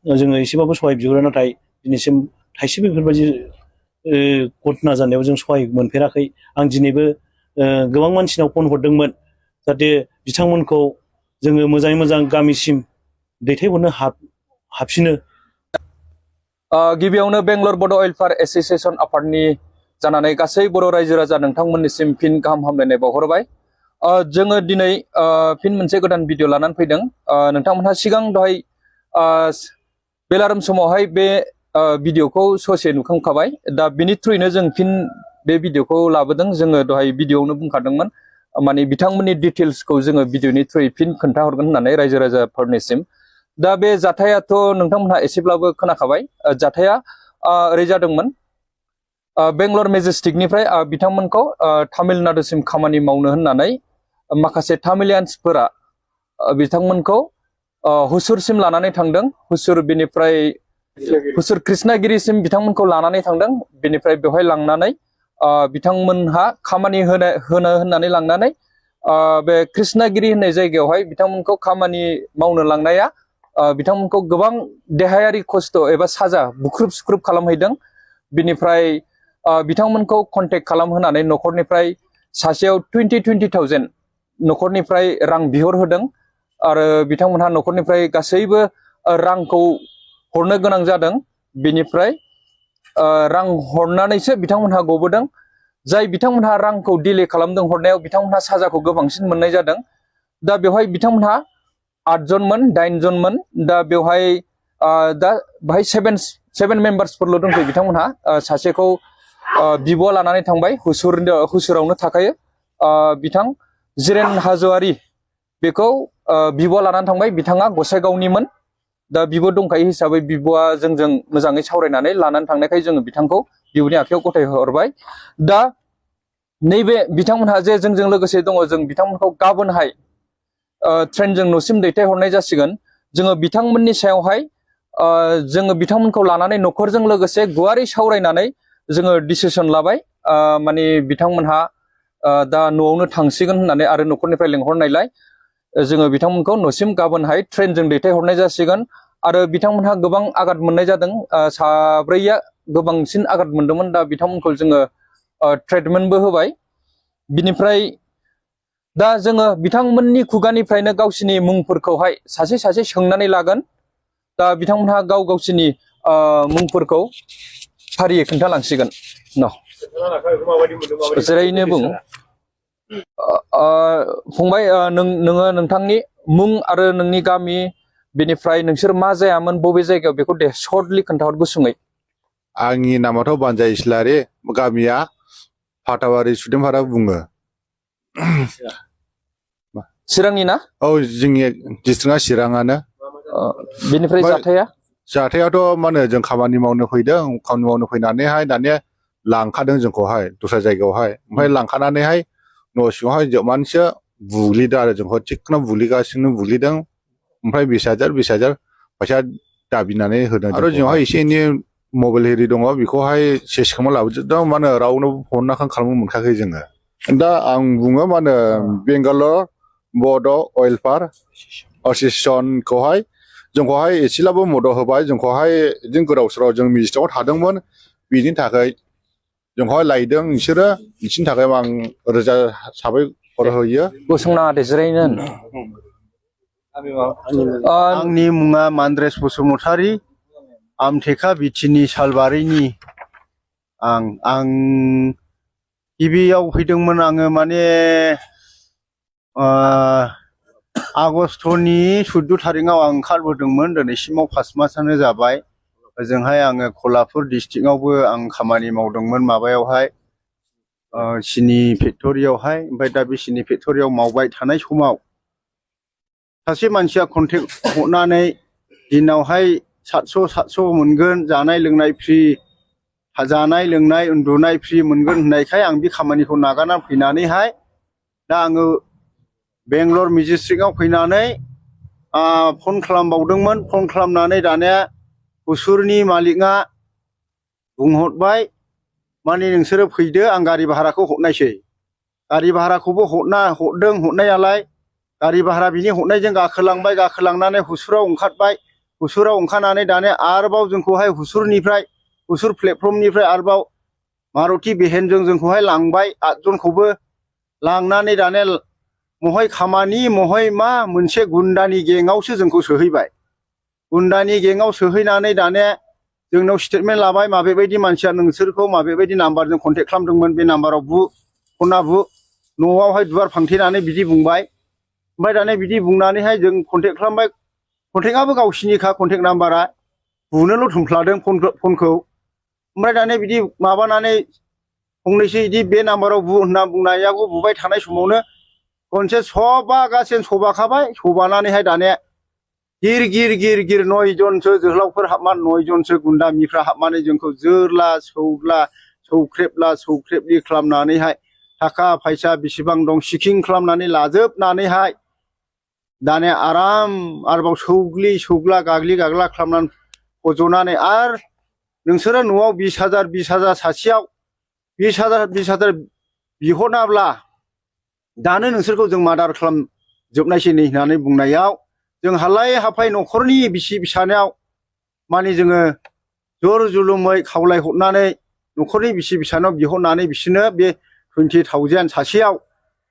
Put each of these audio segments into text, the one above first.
जोङो एसेबाबो सहाय बिहरो नाथाय दिनैसिम थाइसेबो बेफोरबायदि घटना जानायाव जों सहाय मोनफेराखै। आं दिनैबो गोबां मानसिनाव फन हरदोंमोन जाहाथे बिथांमोनखौ जोङो मोजाङै मोजां गामिसिम दैथायहरनो हाबफिनो। गिबियावनो बेंगलर बड' वेलफेयार एस'सिएशन आफादनि जानानै गासै बर' रायजो राजा नोंथांमोननिसिम फिन गाहाम हामलायनाय बावहरबाय। जोङो दिनै फिन मोनसे गोदान भिडिअ लानानै फैदों। नोंथांमोनहा सिगां दहाय बेलारोम समावहाय बे भिडिअखौ ससे नुखांखाबाय। दा बिनि थ्रुयैनो जों फिन बे भिडिअखौ लाबोदों। जोङो दहाय भिडिअआवनो बुंखादोंमोन माने बिथांमोननि डिटेल्सखौ जोङो भिडिअनि थ्रुयै फिन खोन्थाहरगोन होननानै रायजो राजाफोरनिसिम। दा बे जाथायाथ' नोंथांमोनहा एसेब्लाबो खोनाखाबाय। जाथाया ओरै जादोंमोन, बेंगलर मेजेस्टिकनिफ्राय बिथांमोनखौ तामिलनाडुसिम खामानि मावनो होननानै माखासे तामिलियान्सफोरा बिथांमोनखौ हुसुरसिम लानानै थांदों। हुसुर बेनिफ्राय हुसुर कृष्णागिरिसिम बिथांमोनखौ लानानै थांदों। बेनिफ्राय बेवहाय लांनानै बिथांमोनहा खामानि होनो होननानै लांनानै बे कृष्णागिरि होननाय जायगायावहाय बिथांमोनखौ खामानि मावनो लांनाया बिथांमोनखौ गोबां देहायारि खस्थ' एबा साजा बुख्रुब सुख्रुब खालामहैदों। बिनिफ्राय बिथांमोनखौ कन्टेक्ट खालामहोनानै न'खरनिफ्राय सासेयाव 20,000 न'खरनिफ्राय रां बिहरहोदों आरो बिथांमोनहा न'खरनिफ्राय गासैबो रांखौ हरनो गोनां जादों। बिनिफ्राय रां हरनानैसो बिथांमोनहा गबोदों। जाय बिथांमोनहा रांखौ डिले खालामदों हरनायाव बिथांमोनहा साजाखौ गोबांसिन मोननाय जादों। दा बेवहाय बिथांमोनहा 8 जनमोन 8 जनमोन। दा बेवहाय दा बाहाय 7 मेम्बार्सफोरल' दंसै बिथांमोनहा। सासेखौ बिब'आ लानानै थांबाय, हुसुरावनो थाखायो बिथां जिरेन हाज'वारि, बेखौ बिब'आ लानानै थांबाय। बिथाङा गसाइगावनिमोन। दा बिब' दंखायो हिसाबै बिब'आ जोंजों मोजाङै सावरायनानै लानानै थांनायखाय जोङो बिथांखौ बिब'नि आखायाव गथायहरबाय। दा नैबे बिथांमोनहा जे जोंजों लोगोसे दङ, जों बिथांमोनखौ गाबोनहाय ट्रेनजों न'सिम दैथायहरनाय जासिगोन। जोङो बिथांमोननि सायावहाय जोङो बिथांमोनखौ लानानै न'खरजों लोगोसे गुवारै सावरायनानै जोङो डिसिसन लाबाय। माने बिथांमोनहा दा न'आवनो थांसिगोन होननानै आरो न'खरनिफ्राय लेंहरनायलाय जोङो बिथांमोनखौ न'सिम गाबोनहाय ट्रेनजों दैथायहरनाय जासिगोन। आरो बिथांमोनहा गोबां आघात मोननाय जादों। साब्रैया गोबांसिन आघात मोनदोंमोन। दा बिथांमोनखौ जोङो ट्रिटमेन्टबो होबाय। बिनिफ्राय दा जोङो बिथांमोननि खुगानिफ्रायनो गावसिनि मुंफोरखौहाय सासे सासे सोंनानै लागोन। दा बिथांमोनहा गावसिनि मुंफोरखौ फारियै खोन्थालांसिगोन। जेरैनो बुं फंबाय, नोङो नोंथांनि मुं आरो नोंनि गामि, बेनिफ्राय नोंसोर मा जायामोन, बबे जायगायाव, बेखौ दे सर्टलि खोन्थाहर गुसुङै। आंनि नामाथ' बानजाय इस्लारि, गामिया फाथाबारि सुदेमहारा बुङो। चिरांनि ना? औ, जोंनि डिस्ट्रिक्टआ चिराङानो। बेनिफ्राय जाथायाथ' मा होनो, जों खामानि मावनो फैदों। खामानि मावनो फैनानैहाय दानिया लांखादों जोंखौहाय दस्रा जायगायावहाय। ओमफ्राय लांखानानैहाय न' सिङावहाय जोबनानैसो बुग्लिदों आरो जोंखौ थिगखौनो बुग्लिदों। ओमफ्राय 20,000 फैसा दाबिनानै होदों। आरो जोंहाय एसे एनै मबाइल एरि दङ, बेखौहाय सेस खालामना लाबोजोबदों। मा होनो, रावनोबो फन खालामनो मोनखायाखै जोङो। दा आं बुङो, मा होनो, बेंगालर बड' वेलफेयार एस'सिएशनखौहाय जोंखौहाय एसेब्लाबो मदद होबाय। जोंखौहाय बिदिनो गोदाव सोराव जों मिजिटाव थादोंमोन, बिनि थाखाय जोंखौहाय लायदों बिसोरो। बिसोरनि थाखाय आं रोजा साबायखर होयो। गसंना दे, जिरायनो। आंनि मुङा मान्द्रेस बसुमतारी, आमथेखा बिटिनि सालबारिनि। आं गिबियाव फैदोंमोन आङो, माने आगष्टनि 14 थारिखआव आं ओंखारबोदोंमोन। दिनैसिमाव 5 मासआनो जाबाय। ओजोंहाय आङो कलापुर डिस्ट्रिक्टआवबो आं खामानि मावदोंमोन, माबायावहाय सिनि फेक्ट'रियावहाय। ओमफ्राय दा बे सिनि फेक्ट'रियाव मावबाय थानाय समाव सासे मानसिया कन्टेक्ट हरनानै दिनावहाय 700 मोनगोन, जानाय लोंनाय फ्रि, जानाय लोंनाय उन्दुनाय फ्रि मोनगोन होननायखाय आं बे खामानिखौ नागारनानै फैनानैहाय दा आङो बेंगलर मेजेस्टिकआव फैनानै फन खालामबावदोंमोन। फन खालामनानै दानिया हुसुरनि मालिकआ बुंहरबाय, माने नोंसोरो फैदो, आं गारि भाराखौ हरनायसै। गारि भाराखौबो हरदों हरनायालाय। गारि भारा बिनि हरनायजों गाखोलांबाय। गाखोलांनानै हुसुराव ओंखारबाय। हुसुराव ओंखारनानै दाने आरोबाव जोंखौहाय हुसुर प्लेटफर्मनिफ्राय आरोबाव मारुति बेहेनजों जोंखौहाय लांबाय 8 जनखौबो लांनानै दाने महाय खामानि महाय मा मोनसे गुन्दानि गेंआवसो जोंखौ सोहैबाय। गुन्दानि गेंआव सोहैनानै दाने जोंनाव स्टेटमेन्ट लाबाय माबेबायदि मानसिया नोंसोरखौ माबेबायदि नाम्बारजों कन्टेक्ट खालामदोंमोन बे नाम्बाराव बु खना बु न'आवहाय दुवार फांथेनानै बिदि बुंबाय। ओमफ्राय दाने बिदि बुंनानैहाय जों कन्टेक्ट खालामबाय। कन्टेक्टआबो गावसिनिखा कन्टेक्ट नाम्बारा बुनोल' थुमफ्लादों फनखौ। ओमफ्राय दाने बिदि माबानानै फंनैसो बिदि बे नाम्बाराव बु होनना बुंनायाखौ बुबाय थानाय समावनो खनसे सबागासिनो सबाखाबाय। सबानानैहाय दाने गिर 9 जनसो जोहोलावफोर हाबनानै 9 जनसो गुन्दामिफ्रा हाबनानै जोंखौ जोरला सौला सौख्रेबलि खालामनानैहाय थाखा फैसा बेसेबां दं सिकिं खालामनानै लाजोबनानैहाय दाने आरोबाव सौग्ला गाग्लि गाग्ला खालामनानै फज'नानै आरो नोंसोरो न'आव 20,000 सासेयाव 20,000 बिहरनाब्ला दानो नोंसोरखौ जों मार्डार खालामजोबनायसै नै होननानै बुंनायाव जों हालाय हाफाय न'खरनि बिसि फिसानायाव माने जोङो जर जुलुमै खावलायहरनानै न'खरनि बिसि फिसानाव बिहरनानै बिसोरनो बे 20,000 सासेयाव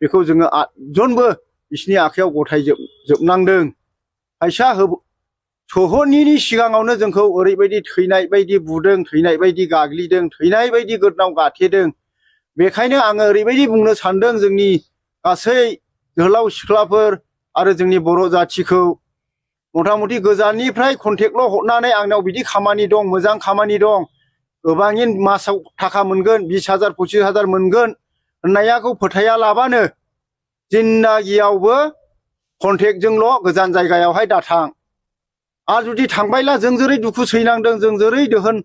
बेखौ जोङो 8 जनबो बिसिनि आखायाव गथायजोबनांदों। फैसा सोहरनायनि सिगाङावनो जोंखौ ओरैबायदि थैनाय बायदि बुदों, थैनाय बायदि गाग्लिदों, थैनाय बायदि गोदनाव गाथेदों। बेखायनो आङो ओरैबायदि बुंनो सानदों जोंनि गासै जोहोलाव सिख्लाफोर आरो जोंनि बर' जाथिखौ मथा मथि गोजाननिफ्राय कन्टेक्टल' हरनानै आंनाव बिदि खामानि दं, मोजां खामानि दं, गोबाङैनो मासाव थाखा मोनगोन 20,000 25,000 मोनगोन होननायाखौ फोथायालाबानो जिन्दागियावबो कन्टेक्टजोंल' गोजान जायगायावहाय दाथां। आरो जुदि थांबायला जों जेरै दुखु सैनांदों, जों जेरै दोहोन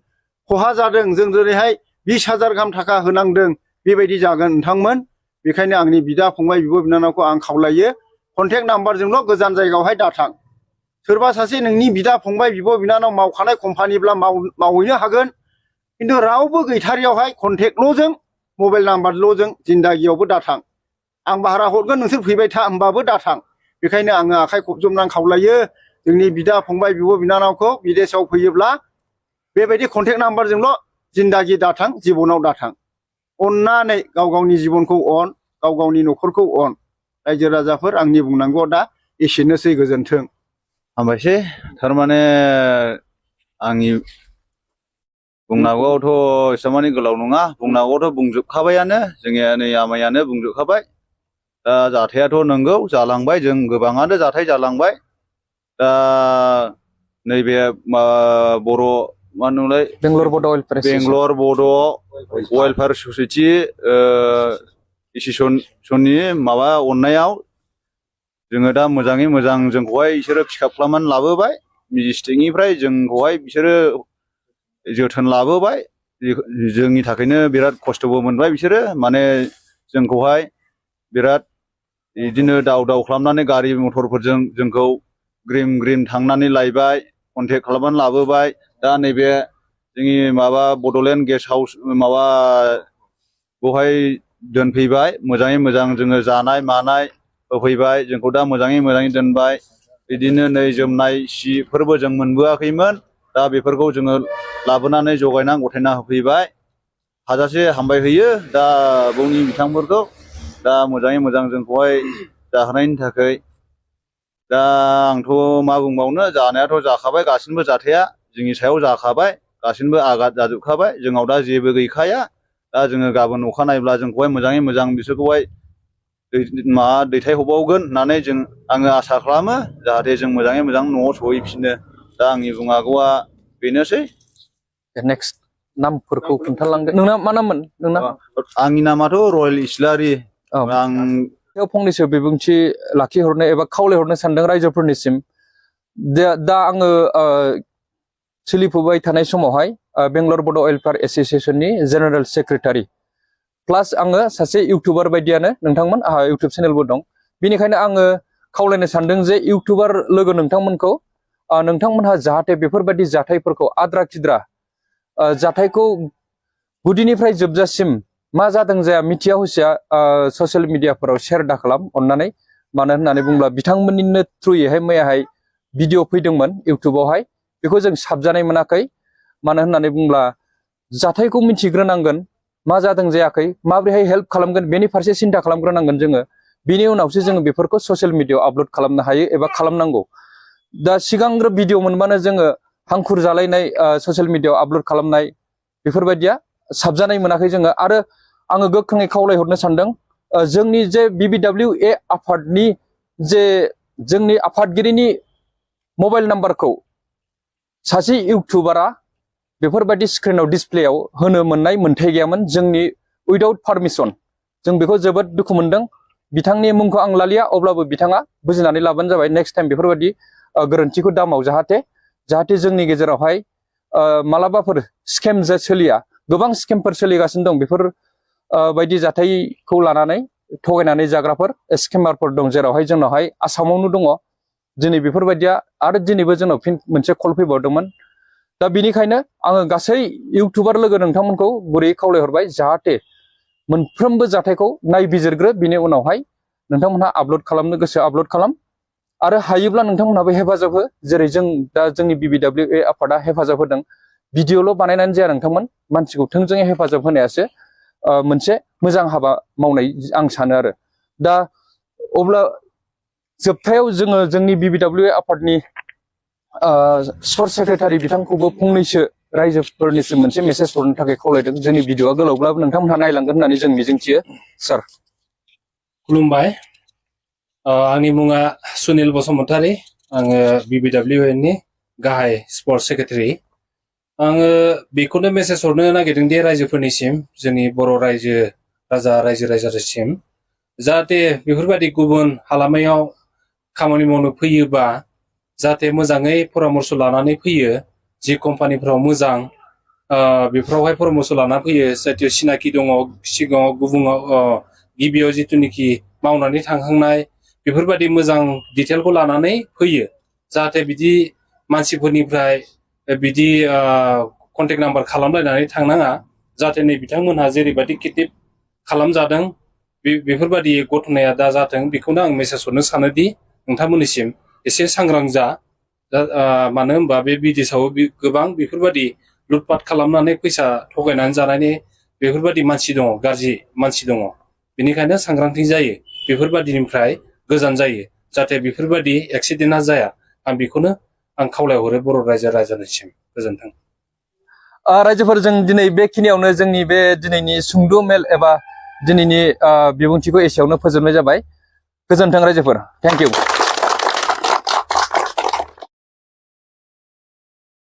खहा जादों, जों जेरैहाय 20,000 गाहाम थाखा होनांदों बेबायदि जागोन नोंथांमोन। बेखायनो आंनि बिदा फंबाय बिब' बिनानावखौ आं खावलायो कन्टेक्ट नाम्बारजोंल' गोजान जायगायावहाय दाथां। सोरबा सासे नोंनि बिदा फंबाय बिब' बिनानाव मावखानाय कम्पानिब्ला मावहैनो हागोन, खिन्थु रावबो गैथारियावहाय कन्टेक्टल'जों मबाइल नाम्बारल'जों जिन्दागियावबो दाथां। आं भारा हरगोन नोंसोर फैबाय था होनबाबो दाथां। बेखायनो आङो आखाइ खबजबनानै खावलायो जोंनि बिदा फंबाय बिब' बिनानावखौ बिदेशआव फैयोब्ला बेबायदि कन्टेक्ट नाम्बारजोंल' जिन्दागि दाथां, जिबनाव दाथां। अननानै गाव गावनि जिबनखौ अन, गाव गावनि न'खरखौ अन। रायजो राजाफोर आंनि बुंनांगौआ दा एसेनोसै, गोजोन्थों। हामबायसै। थारमाने आंनि बुंनांगौआवथ' एसेबांमानि गोलाव नङा, बुंनांगौआथ' बुंजोबखाबायानो, जोंनिया नै आमायानो बुंजोबखाबाय। दा जाथायाथ' नंगौ जालांबाय, जों गोबाङानो जाथाय जालांबाय। दा नैबे बर' मा होनोमोनलाय बेंगलर बड' वेलफेयार ससाइटि एस'सिएशननि माबा अननायाव जोङो दा मोजाङै मोजां जोंखौहाय बिसोरो पिकआप खालामनानै लाबोबाय। मेजेस्टिकनिफ्राय जोंखौहाय बिसोरो जोथोन लाबोबाय। जोंनि थाखायनो बिराद खस्थ'बो मोनबाय बिसोरो, माने जोंखौहाय बिराद बिदिनो दाव खालामनानै गारि मथरफोरजों जोंखौ ग्रिम थांनानै लायबाय, कन्टेक्ट खालामनानै लाबोबाय। दा नैबे जोंनि माबा बड'लेण्ड गेस्ट हाउस माबा बेवहाय दोनफैबाय। मोजाङै मोजां जोङो जानाय मानाय होफैबाय, जोंखौ दा मोजाङै दोनबाय। बिदिनो नै जोमनाय सिफोरबो जों मोनबोआखैमोन, दा बेफोरखौ जोङो लाबोनानै जगायना गथायना होफैबाय। हाजासे हामबाय होयो दा बावनि बिथांफोरखौ, दा मोजाङै मोजां जोंखौहाय जाहोनायनि थाखाय। दा आंथ' मा बुंबावनो, जानायाथ' जाखाबाय, गासिबो जाथाया जोंनि सायाव जाखाबाय, गासिबो आघात जाजोबखाबाय। जोंनाव दा जेबो गैखाया। दा जोङो गाबोन अखानायब्ला जोंखौहाय मोजाङै मोजां बिसोरखौहाय दैथायहरबावगोन होननानै आङो आसा खालामो, जाहाथे जों मोजाङै मोजां न'आव सहैफिनो। दा आंनि बुंनांगौआ बेनोसै। नेक्स्ट नामफोरखौ खोन्थालांदो। नोंना मा नाममोन नोंना? आंनि नामाथ' रयेल इस्लारि। आं फंनैसो बिबुंथि लाखिहरनो एबा खावलायहरनो सानदों रायजोफोरनिसिम। दा आङो सोलिफुबाय थानाय समावहाय बेंगलर बड' वेलफेयार एस'सिएशननि जेनेरेल सेक्रेटारि प्लास आङो सासे इउटुबार बायदियानो। नोंथांमोन आंहा इउटुब चेनेलबो दं। बेनिखायनो आङो खावलायनो सानदों जे इउटुबार लोगो नोंथांमोनखौ नोंथांमोनहा जाहाथे बेफोरबायदि जाथायफोरखौ आद्रा खिद्रा जाथायखौ गुदिनिफ्राय जोबजासिम मा जादों जाया मिथिया हुसिया ससियेल मिडियाफोराव शेयार दा खालाम अननानै। मानो होननानै बुङोब्ला बिथांमोननिनो थ्रुयैहाय मैयाहाय भिडिअ फैदोंमोन इउटुबावहाय बेखौ जों साबजानाय मोनाखै मानो होननानै बुङोब्ला जाथायखौ मिथिग्रोनांगोन मा जादों जायाखै माबोरैहाय हेल्प खालामगोन बेनि फारसे सिन्था खालामग्रोनांगोन जोङो बिनि उनावसो जोङो बेफोरखौ ससियेल मिडियायाव आपल'ड खालामनो हायो एबा खालामनांगौ दा सिगांग्रो भिडिअ मोनबानो जोङो हांखुर जालायनाय ससियेल मिडियायाव आपल'ड खालामनाय बेफोरबायदिया साबजानाय मोनाखै जोङो आरो आङो गोख्रोङै खावलायहरनो सानदों जोंनि जे BBWA आफादनि जे जोंनि आफादगिरिनि मबाइल नाम्बारखौ सासे इउटुबारा बेफोरबायदि स्क्रिनाव डिसप्लेयाव होनो मोननाय मोन्थाय गैयामोन जोंनि उइदाउट पारमिसन जों बेखौ जोबोद दुखु मोनदों बिथांनि मुंखौ आं लालिया अब्लाबो बिथाङा बुजिनानै लाबानो जाबाय नेक्स्ट टाइम बेफोरबायदि गोरोन्थिखौ दामाव जाहाथे जोंनि गेजेरावहाय मालाबाफोर स्केम सोलिया गोबां स्केमफोर सोलिगासिनो दं बेफोर बायदि जाथायखौ लानानै थगायनानै जाग्राफोर स्केमारफोर दं जेरावहाय जोंनावहाय आसामावनो दङ दिनै बेफोरबायदिया आरो दिनैबो जोंनाव फिन मोनसे कल फैबावदोंमोन दा बेनिखायनो आङो गासै इउटुबार लोगो नोंथांमोनखौ गुरैयै खावलायहरबाय जाहाथे मोनफ्रोमबो जाथायखौ नायबिजिरग्रो बिनि उनावहाय नोंथांमोनहा आपल'ड खालामनो गोसो आपल'ड खालाम आरो हायोब्ला नोंथांमोनहाबो हेफाजाब हो जेरै जों दा जोंनि BBWA आफादा हेफाजाब होदों भिडिअल' बानायनानै जाया नोंथांमोन मानसिखौ थोंजोङै हेफाजाब होनायासो मोनसे मोजां हाबा मावनाय आं सानो आरो दा अब्ला जोबथायाव जोङो जोंनि BBWA आफादनि स्पर्ट्स सेक्रेटारि बिथांखौबो फंनैसो रायजोफोरनिसिम मोनसे मेसेज हरनो थाखाय खावलायदों जोंनि भिडिअआ गोलावब्लाबो नोंथांमोनहा नायलांगोन होननानै जों मिजिंथियो सार खुलुमबाय आंनि मुङा सुनिल बसुमतारी आङो BBWA नि गाहाय स्पर्ट्स सेक्रेटारि आङो बेखौनो मेसेज हरनो नागिरदों दि रायजोफोरनिसिम जोंनि बर' रायजो राजासिम जाहाथे बेफोरबायदि गुबुन हालामायाव खामानि मावनो फैयोबा जाहाथे मोजाङै परामर्श लानानै फैयो जि कम्पानिफ्राव मोजां बेफोरावहाय परामर्श लानानै फैयो जाहाथे सिनाखि दङ सिगाङाव गुबुनाव गिबियाव जिथुनिखि मावनानै थांखांनाय बेफोरबायदि मोजां डिटेलखौ लानानै फैयो जाहाथे बिदि मानसिफोरनिफ्राय बिदि कन्टेक्ट नाम्बार खालामलायनानै थांनाङा जाहाथे नै बिथांमोनहा जेरैबायदि किडनेप खालामजादों बेफोरबायदि घटनाया दा जाथों बेखौनो आं मेसेज हरनो सानोदि नोंथांमोननिसिम एसे सांग्रां जा मानो होनबा बे बिदेशाव गोबां बेफोरबायदि लुटपाट खालामनानै फैसा थगायनानै जानायनि बेफोरबायदि मानसि दङ गाज्रि मानसि दङ बेनिखायनो सांग्रांथि जायो बेफोरबायदिनिफ्राय गोजान जायो जाहाथे बेफोरबायदि एक्सिडेन्टआ जाया आं बेखौनो आं खावलायहरो बर' रायजो राजानिसिम गोजोन्थों रायजोफोर जों दिनै बेखिनियावनो जोंनि बे दिनैनि सुंद' मेल एबा दिनैनि बिबुंथिखौ एसेयावनो फोजोबनाय जाबाय गोजोन्थों रायजोफोर थेंक इउ